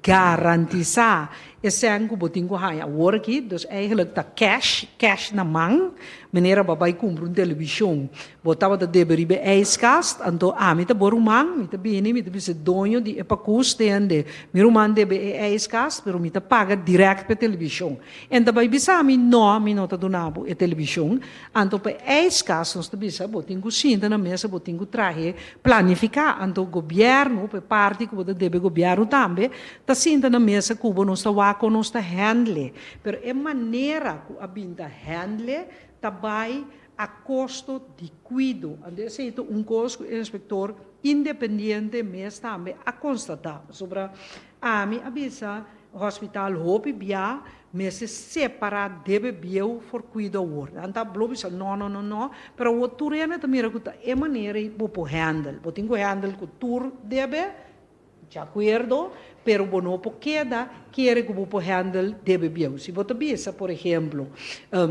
garantisá e sèn ku bo tin ku haña awor aki, dus eigenlijk ta cash, cash na man, manera bo a bai kumpra un televishon, bo tabata debe riba e ijskast, anto ami ta bo ruman, mi ta bini, mi ta bisa e doño di e pakus, tende, mi ruman debe e ijskast, pero mi ta paga dirèkt pa e televishon. En ta bai bisa mi, no, mi no ta duna bo e televishon, anto pa e ijskast nos ta bisa bo tin ku sinta na mesa, bo tin ku trahe Planifiká, anto gobièrnu, pa e parti ku bo ta debe gobièrnu tambe, ta sinta na mesa ku bo, nos ta wak kon nos ta hèndle. Pero e manera ku a bin ta hèndle ta bai a kosto di kuido. Anto esei ta un kos ku e inspektor independiente mes tambe a konstatá. Pasobra ami a bisa Hospital hopi bia mester separa debe bieu for cuido awor. Nan ta blo bisa no no no no, pero awor tur hende ta mira cu ta e manera ei bo por handle. Bo tin cu handle cu tur debe, di acuerdo, pero bo no por keda kere cu bo por handle debe bieu. Si bo ta bisa, por ehemplo,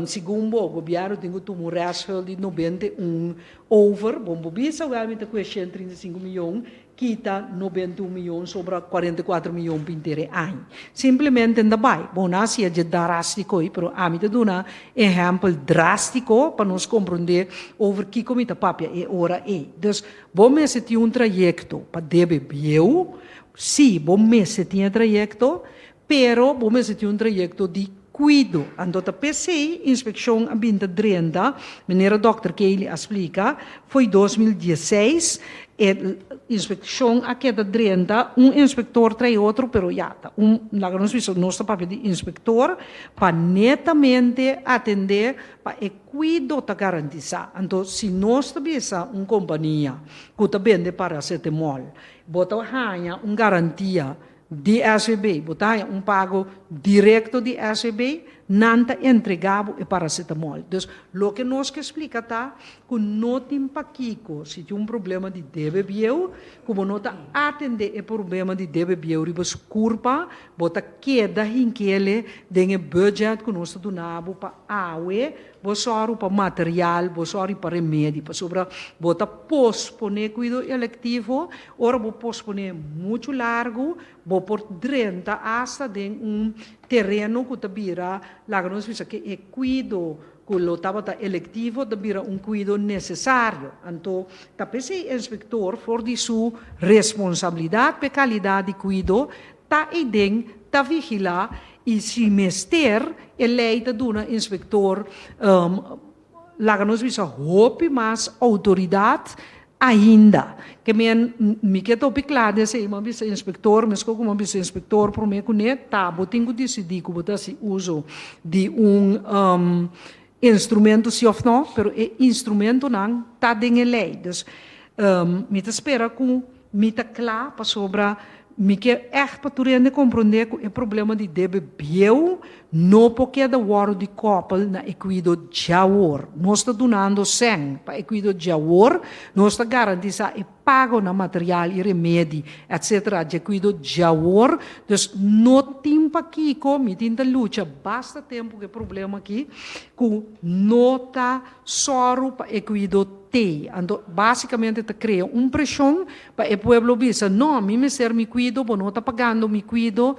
segun bo, gobierno tin cu tuma un restschuld di 91 over, bo no por bisa wel mi ta cu e 135 miyon, Kita 91 miyon sobra 44 miyon pintere añ. Simplemente n'ta bai. Bon, nan hasié dje drástiko ei, pero ami ta duna ehèmpel drástiko pa nos komprondé over kiko mi ta papia e ora ei. Dus, bo mester tin un trayekto pa debe bieu, sí, bo mester tin e trayekto, pero bo mester tin un trayekto di kuido. Anto ta p'esei inspekshon a bin ta drenta, manera dòkter Kelly a splika, fo'i 2016 e inspekshon a keda drenta, un inspektor trae otro, pero ya, ta un, laga nos bisa, nos ta papia di inspektor pa netamente atendé pa e kuido ta garantisá. Anto si nos ta bisa un kompania ku ta bende paracetamol, bo ta haña un garantia Di SVB, bo ta haña un pago direkto di SVB, nan ta entregá bo e paracetamol. Dus, loke nos ke splika ta ku no tin pakiko si tin un problema di debe bieu, ku bo no ta atendé e problema di debe bieu riba su kurpa, bo ta keda hinkele den e budget ku nos ta duna bo pa awe, Bo sòru pa material, bo sòru pa remedi, pasobra bo ta posponé kuido elektivo, ora bo posponé muchu largu, bo por drenta asta den un tereno ku ta bira, laga nos bisa ke e kuido ku lo tabata elektivo ta bira un kuido nesesario. Anto ta p'esei e inspektor for di su responsabilidat p'e kalidat di kuido ta eiden. ta vigilá i si mester e lei ta duna inspektor laga nos bisa hopi mas outoridat ainda. Ke men mi ke ta hopi kla den esei, mi a bisa inspektor, meskos ku mi a bisa inspektor promé kuné, ta bo tin ku disidí ku bo ta hasi uso di un instrumento si òf nò, pero e instrumentonan ta den e lei. Dus mi ta spera ku mi ta kla pasobra mi ke ègt pa tur hende komprondé ku e problema di debe bieu no por keda wòrdu di kòpel na e kuido djawor. Nos ta dunando sèn pa e kuido djawor, nos ta garantisá e pago na material i remedi etcetera dje kuido djawor. Dus no tin pakiko, mi tin ta lucha basta tempu ku e problema aki, ku no ta sòru pa e kuido tei. Anto básikamente ta krea un preshon pa e pueblo bisa, no, mi mester mi kuido, bo no ta pagando mi kuido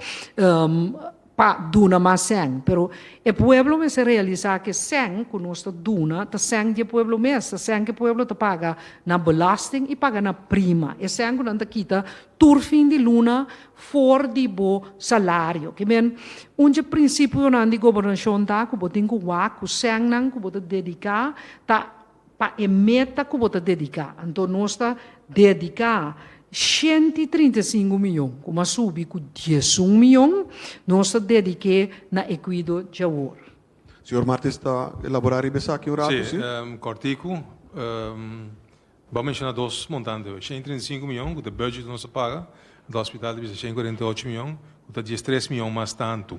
pa duna mas sèn. Pero e pueblo mester realisá ku e sèn ku nos ta duna ta sèn di e pueblo mes, ta sèn ku e pueblo ta paga na belasting i paga na prima. E sèn ku nan ta kita tur fin di luna for di bo salario. Ke men, un dje prinsipionan di gobernashon ta ku bo tin ku wak ku sènnan ku bo ta dediká ta Pa e meta ku bo ta dediká. Anto nos ta dediká 135 mion, ku mas subi ku 11 mion, nos ta dedik'é na e kuido djawor. Señor Martes ta elaborá riba esaki un ratu, si? Sí, kòrtiku. Bo a menshoná dos montante hoy, 135 mion ku ta e budget ku nos a paga, anto hospital ta bisa 148 mion, ku ta 13 mion mas tantu.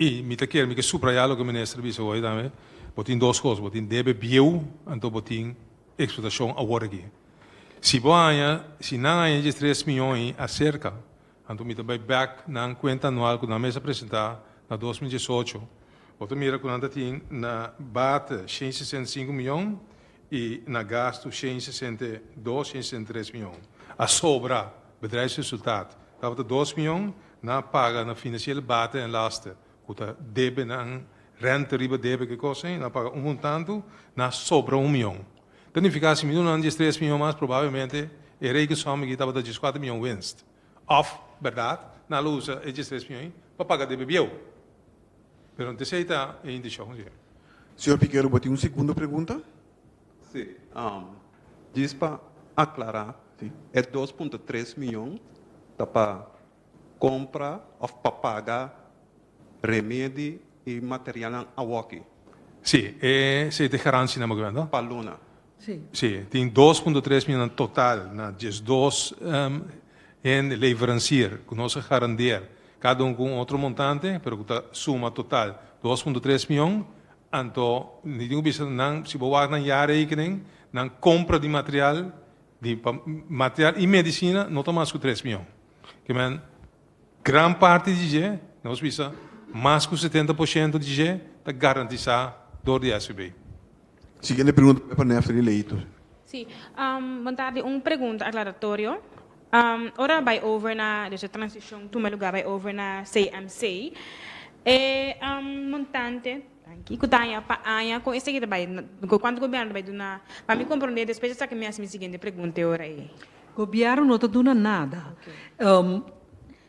I mi ta kere, mi ke subrayá loke minister a bisa hoy tambe, bo tin dos kos, bo tin debe bieu, anto bo tin eksplotashon awor aki. Si bo haña, si nan haña 13 mion ei aserka, anto mi ta bai bèk nan kuenta anual ku nan mes a presentá na 2018, bo ta mira ku nan ta tin na bate 165 mion i na gastu 162, 163 mion. A sobra bedrijfsresultaat tabata 2 mion, Nan a paga na financiële baten en lasten, ku ta debe nan rente riba debe ke kos ei, nan a paga un montantu, nan a sobra un mion. Ta nifiká si mi duna nan 13 mion mas, probablemente e rekensom aki tabata 14 mion winst. Òf, bèrdat, nan lo usa e 13 mion ei pa paga debe bieu. Pero no ta esei ta e intishon, si. Señor Piquero, bo tin un segundo pregunta? Sí. Djis pa aklará, e 2.3 mion ta pa kompra òf pa paga remedi i materialnan awoki. Sí, esei ta e garansianan bo ke no? Pa luna. Sí. Sí, tin 2.3 mion na total na 12 hende, leveransier, ku nos a garandeer, kada un ku un otro montante, pero ku ta suma total 2.3 mion. Anto, mi tin ku bisa nan, si bo wak nan jaarrekening, nan kompra di material, di pa material i medisina no ta mas ku 3 mion. Ke men, gran parti di dje, nos bisa mas ku 70% di dje ta garantisá dor di SVB. Siguiente pregunta pa Neftali Leito. Sí, bon tardi. Un pregunta aklaratorio. Ora bai over na, dus e transishon tuma lugar bai over na CMC, e montante, danki, ku ta haña pa aña, kon esaki ta bai, kuantu gobièrnu ta bai duna? Pa mi komprondé, despues esaki mi hasi mi siguiente pregunta e ora ei. Gobièrnu no ta duna nada.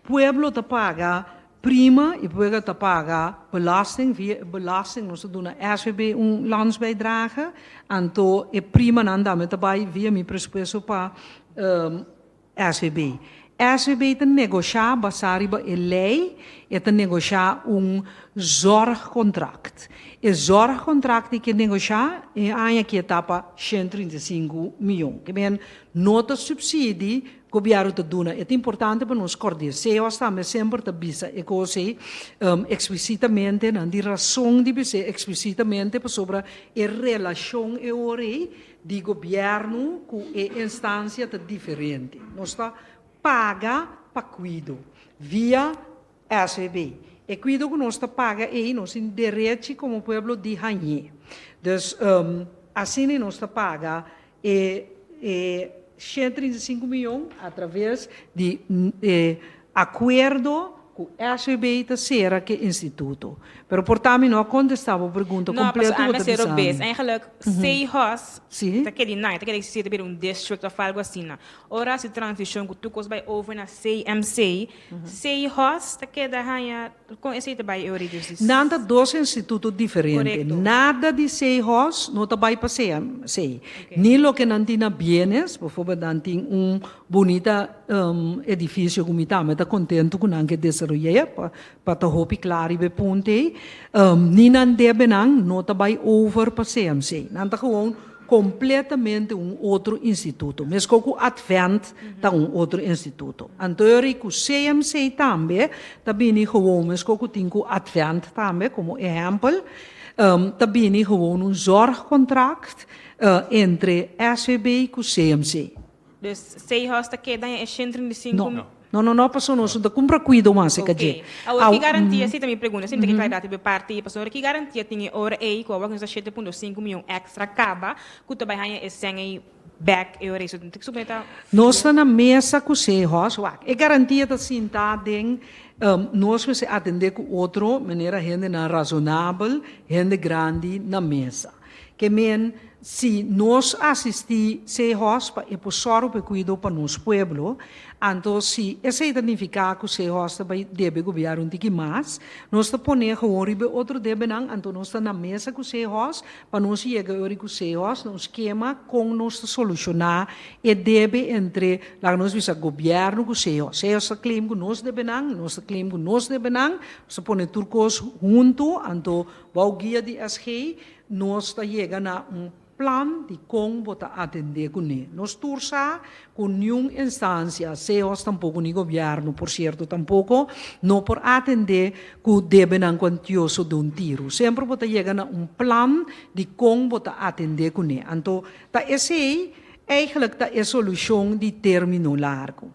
Pueblo ta paga prima i pueblo ta paga belasting, via e belasting nos ta duna SVB un landsbijdrage, anto e primanan tambe ta bai via mi presupuesto pa SVB. SVB ta negoshá basá riba e lei, e ta negoshá un zorgcontract. E zorgcontract di ke negoshá e aña aki e ta pa 135 mion. Ke men no ta subsidi gobièrnu ta duna. E ta importante pa nos kòrd'é. CEOS tambe semper ta bisa e kos ei eksplisitamente, nan di rason di bis'é eksplisitamente pasobra e relashon e ora ei di gobièrnu ku e instansia ta diferente. Nos ta paga pa kuido via SVB. E kuido ku nos ta paga ei nos tin derechi komo pueblo di hañ'é. Dus asina nos ta paga e e 135 mion atraves di e akuerdo. ku SVB ta sera ku e instituto. Pero por ta mi no a kontestá bo pregunta No, kompleto paso bo ami ta a ser bisa obes. mi. Eigenlijk, Sehos Sí. ta keda nan, ta keda existi, ta bira un district of algo asina. Ora hasi transishon ku tur kos bai over na CMC, Sehos ta keda haña, kon esei ta bai e ora dus? Nan ta dos instituto diferente. Korekto. Nada di Sehos no ta bai pa CMC. Ni loke nan tin na bienes, bijvoorbeeld nan tin un bunita edifisio ku mi tambe ta kontentu ku nan ke desaroy'é pa pa ta hopi kla riba e punto ei. Ni nan debenan no ta bai over pa CMC. Nan ta gewoon kompletamente un otro instituto. Meskos ku Advent ta un otro instituto. Anto e ora ku CMC tambe ta bini gewoon meskos ku tin ku Advent tambe komo ehèmpel, ta bini gewoon un zorgcontract entre SVB ku CMC. Dus Seahorse ta keda en e 135 No. No, no, no, pasobra nos no ta kumpra kuido mas e kadje. Oké. Awor ki garantia, si ta mi pregunta, si mi ta ke klaridat riba e parti ei, pasobra ki garantia tin e ora ei ku awor ku nos ta 7.5 mion èkstra kaba ku ta bai haña e sèn ei bèk e ora ei? So ta supone ta. Nos ta na mesa ku Seahorse, wak, e garantia ta sinta den nos mester atendé ku otro manera hendenan razonabel, hende grandi na mesa. Ke men si nos asistí Sehos pa e por sòru pa e kuido pa nos pueblo, anto si esei ta nifiká ku Sehos ta bai debe gobièrnu un tiki mas, nos ta pone gewoon riba e otro debenan, anto nos ta na mesa ku Sehos pa nos yega e ora ku Sehos na un skema kon nos ta solushoná e debe entre, laga nos bisa, gobièrnu ku Sehos. Sehos ta claim ku nos debenan, nos ta claim ku nos debenan, nos ta pone tur kos huntu, anto Bou guia di SG nos ta yega na un plan di kon bo ta atendé kuné. Nos tur sa ku niun instansia, SEOS tampoko ni gobièrnu por sierto tampoko, no por atendé ku debenan kuantioso di un tiru. Semper bo ta yega na un plan di kon bo ta atendé kuné. Anto ta esei eigenlijk ta e solushon di término largu.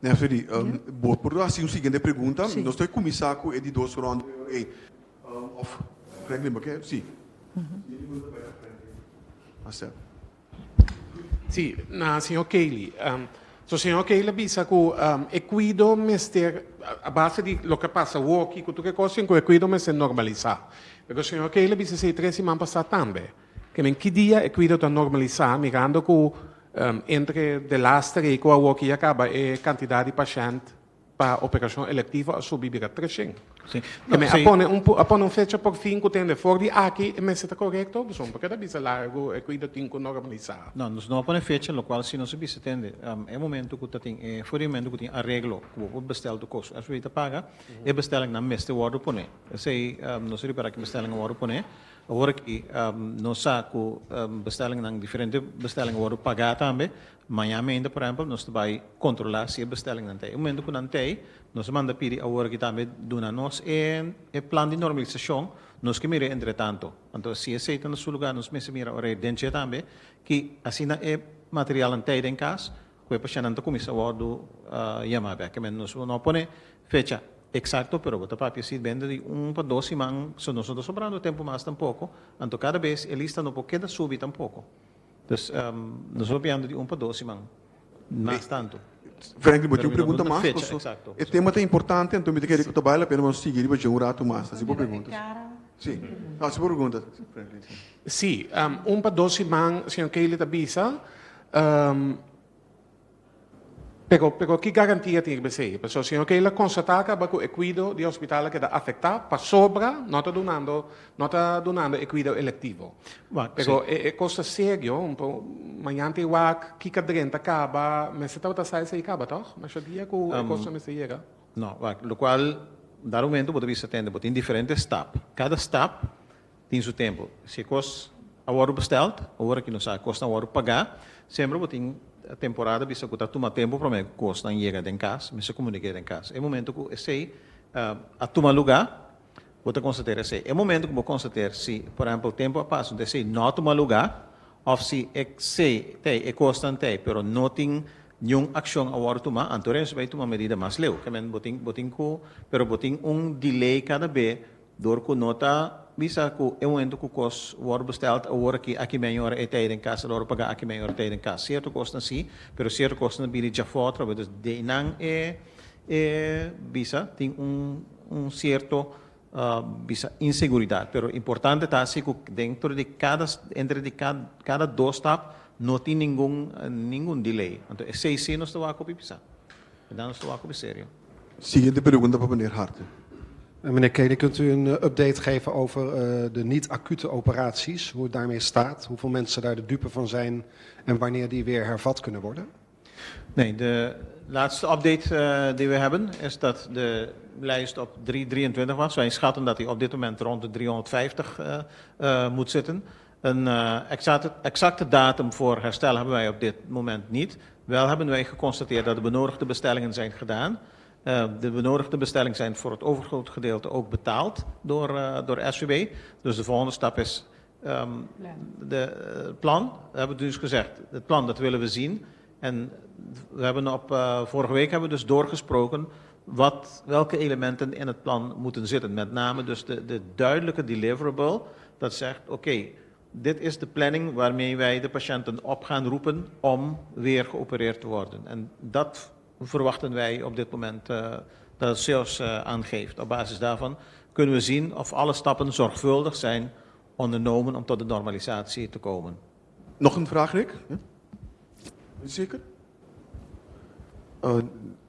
Neferi, bo por hasi un siguiente pregunta? Nos ta kuminsá ku e di dos rònda ei. Òf Franklin bo ke? Sí. Marcel. Sí, na señor Kaylee. So señor Kaylee a bisa ku e kuido mester, a base di loke a pasa awoki ku tur e kos, ku e kuido mester normalisá. Pero señor Kaylee a bisa esei tres siman pasá tambe. Ke men ki dia e kuido ta normalisá mirando ku Entre delaster ei ku awoki ya kaba e kantidat di pashènt pa operashon elektivo a subi bira treshen. Sí. Ke men a pone un a pone un fecha por fin ku tende for di aki e mester ta korekto? Pasobra por ke ta bisa largu e kuido tin ku normalisá? No, nos no a pone fecha, lokual si nos a bisa tende e momento ku ta tin e for di momento ku tin areglo ku bo por bestel tur kos. As bo ta paga e bestellingnan mester wòrdu pone. Esei nos a ripara ku e bestelling a wòrdu pone. Awor aki nos sa ku bestellingnan, diferente bestelling a wòrdu pagá tambe. Mañan meinta, por ehèmpel, nos ta bai kontrolá si e bestellingnan ta ei. E momento ku nan ta ei, nos a manda pidi awor aki tambe duna nos e e plan di normalisashon. Nos ke mira entretanto. Anto si esei ta na su lugá, nos mester mira ora ei den dje tambe ki asina e materialnan ta ei den kas, Ku e pashèntnan ta kuminsá wòrdu yamá bèk. Men nos no a pone fecha eksakto, pero bo ta papia si dentro di un pa dos siman, so nos no ta sobrando tempu mas tampoko, anto kada bes e lista no por keda subi tampoko. Dus nos ta papiando di un pa dos siman, mas tantu. Franklin, bo tin un pregunta mas? Paso e tema ta importante, anto mi ta kere ku ta bale la pena pa nos sigui riba dje un ratu mas. Hasi bo pregunta. Si, hasi bo pregunta, Franklin. Si, un pa dos siman, señor Kelly ta bisa. Pero, pero ki garantia tin riba esei? Pasobra señor Keila constata caba cu e cuido di hospital a keda afecta pasobra no ta dunando, no ta dunando e cuido electivo. Pero e, e cos ta serio, un po mañan ta e wak kico a drenta caba, mester tabata sa esei caba toch? Masha dia cu e cosnan mester yega. No, wak, locual dar momento bo ta bisa tende, bo tin diferente stap. Cada stap Tin su tempu. Si e kos a wòrdu bestèlt, ora ki nos sa e kosnan a wòrdu pagá, semper bo tin temporada bisa ku ta tuma tempu promé ku kosnan yega den kas, mester komuniké den kas. E momento ku esei a tuma lugá, bo ta konstater esei. E momento ku bo konstater si, por ehèmpel, tempu a pasa unda esei no a tuma lugá, òf si esei t'ei, e kosnan t'ei, pero no tin niun akshon a wòrdu tumá, anto ora esei bai tuma medida mas leu. Ke men bo tin bo tin ku, pero bo tin un delay kada be Dor ku no ta bisa ku e momento ku kos wòrdu bestèld awor aki, aki meña ora e ta ei den kas, el wòrdu pagá aki meña ora e ta ei den kas. Sierto kosnan sí, pero sierto kosnan bini djafó atrobe. Dus den nan e e bisa tin un un sierto bisa inseguridat. Pero importante ta si ku dentro di kada entre di kada dos stap no tin ningun ningun delay. Anto esei si nos ta wak hopi pisá. Esnan nos ta wak hopi serio. Siguiente pregunta pa meneer Harte. Meneer Kely, kunt u een update geven over de niet-acute operaties, hoe het daarmee staat, hoeveel mensen daar de dupe van zijn en wanneer die weer hervat kunnen worden? Nee, de laatste update die we hebben is dat de lijst op 323 was. Wij schatten dat die op dit moment rond de 350 moet zitten. Een exacte, exacte datum voor herstel hebben wij op dit moment niet. Wel hebben wij geconstateerd dat de benodigde bestellingen zijn gedaan. De benodigde bestellingen zijn voor het overgrote gedeelte ook betaald door SVB. Dus de volgende stap is de plan. We hebben dus gezegd, het plan dat willen we zien. En we hebben op, vorige week hebben we dus doorgesproken welke elementen in het plan moeten zitten. Met name dus de duidelijke deliverable dat zegt, oké, dit is de planning waarmee wij de patiënten op gaan roepen om weer geopereerd te worden. En dat verwachten wij op dit moment dat het CEOS aangeeft. Op basis daarvan kunnen we zien of alle stappen zorgvuldig zijn ondernomen om tot de normalisatie te komen. Nog een vraag, Rick? Ja? Zeker?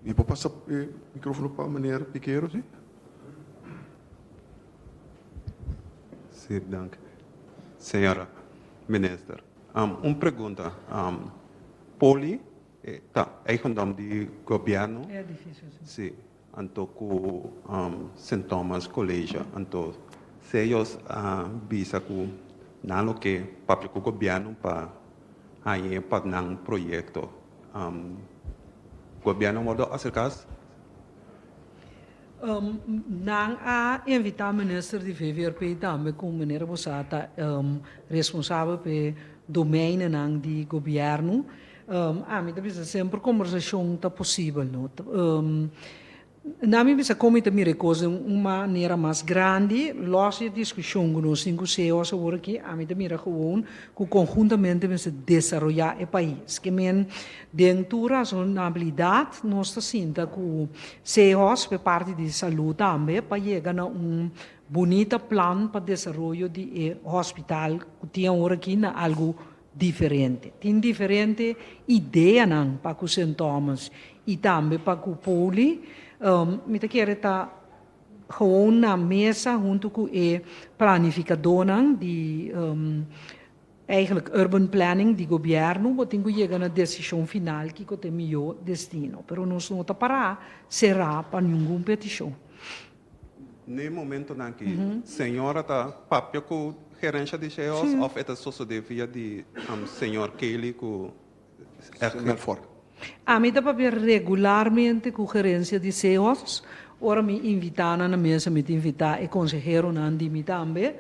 Je pasa e microfoon op meneer Piquero, si? Si, dank. Señora minister, un pregunta. Poli ta eigendom di gobièrnu. E edifisio, si. Si, anto ku Sint Thomas College. Anto CEOS a bisa ku nan lo ke papia ku gobièrnu pa hañ'é pa nan proyekto. Gobièrnu a wòrdu aserká? Nan a invitá minister di VVRP tambe ku manera bo sa ta responsabel pa e domeinennan di gobièrnu. Ami ta bisa semper kombersashon ta posibel no. Na mi bisa kon mi ta mira e kos den un manera mas grandi, lòs di e diskushon ku nos tin ku CEOs awor aki, ami ta mira gewoon ku konhuntamente mester desaroyá e pais. Ke men den tur rasonabilidat nos ta sinta ku CEOs pa e parti di salú tambe pa yega na un bunita plan pa desaroyo di e hospital ku tin awor aki na algu diferente. Tin diferente ideanan pa ku Sint Thomas i tambe pa ku Poli. Mi ta kere ta gewoon na mesa huntu ku e planifikadónan di eigenlijk urban planning di gobièrnu bo tin ku yega na desishon final kiko ta e mihó destino. Pero nos no ta pará será pa ningun petishon. N'e momentonan ki señora ta papia ku gerensha di Sheos òf e ta sosodé via di señor Kelly ku Melfort? Ami ta papia regularmente ku gerensia di Seos. Ora mi invitá nan na mesa mi ta invitá e konseheronan di mi tambe.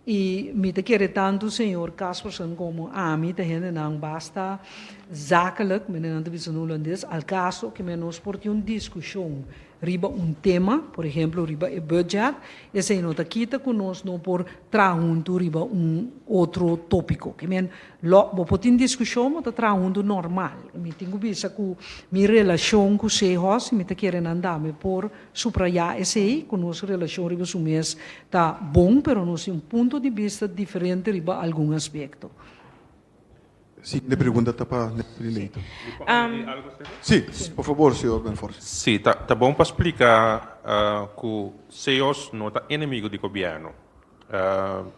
I mi ta kere tantu señor Caspersen komo ami ta hendenan basta zakelijk, meneer nan ta bisa na hulandes, al kaso ke men nos por tin un diskushon riba un tema, por ehemplo riba e budget, esei no ta kita ku nos no por traha huntu riba un otro tópiko. Ke men lo bo por tin diskushon, bo ta traha huntu normal. Mi tin ku bisa ku mi relashon ku Sehos, mi ta kere nan dame por Subrayá esei ku nos relashon riba su mes ta bon, pero nos tin un punto di bista diferente riba algun aspekto. Siguiente pregunta ta pa Nefri Leito. Sí, por fabor, señor Benford. Sí, ta bon pa splika ku CEOs no ta enemigo di gobièrnu.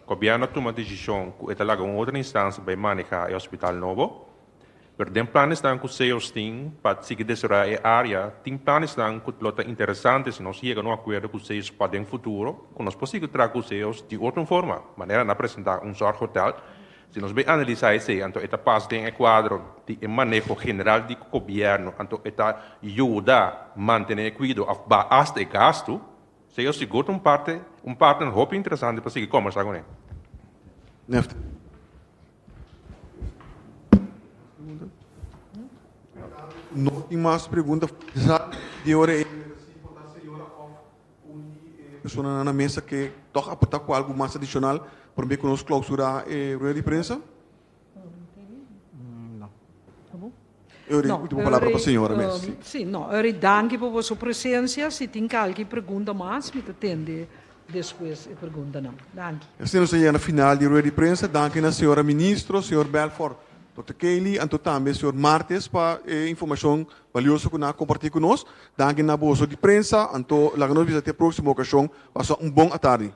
Gobièrnu a tuma desishon ku e ta laga un otro instansia bai manehá e hospital nobo. Pero den planesnan ku Seos tin pa sigui desaroyá e área, tin planesnan ku lo ta interesante si nos yega na un akuerdo ku Seos pa den futuro ku nos por sigui traha ku Seos di otro forma, manera nan a presentá un zorghotel. Si nos bay analisá esei, anto e ta pas den e kuadro di e maneho general di gobièrnu, anto e ta yuda mantené e kuido òf baha asta e gastu. Seos sigur ta un parte, un partner hopi interesante pa sigui kòmbersá kuné. Nefte. No tin mas pregunta di ora e persona na mesa ke toch aporta ku algo mas adicional prome ku nos clausura e rueda di prensa? No. Eury, No, último palabra pa Eury, señora mes. Si. Si, no, Eury, danki pa boso presensia. Si tin kalke pregunta mas, mi ta tende despues e preguntanan. Danki. Asina nos a yega na final di rueda di prensa. Danki na señora ministro, señor Belfort, Dòkter Kaylee, anto tambe señor Martes pa e informashon balioso ku nan a kompartí ku nos. Danki na boso di prensa, anto laga nos bisa te próksimo okashon. Pasa un bon atardi.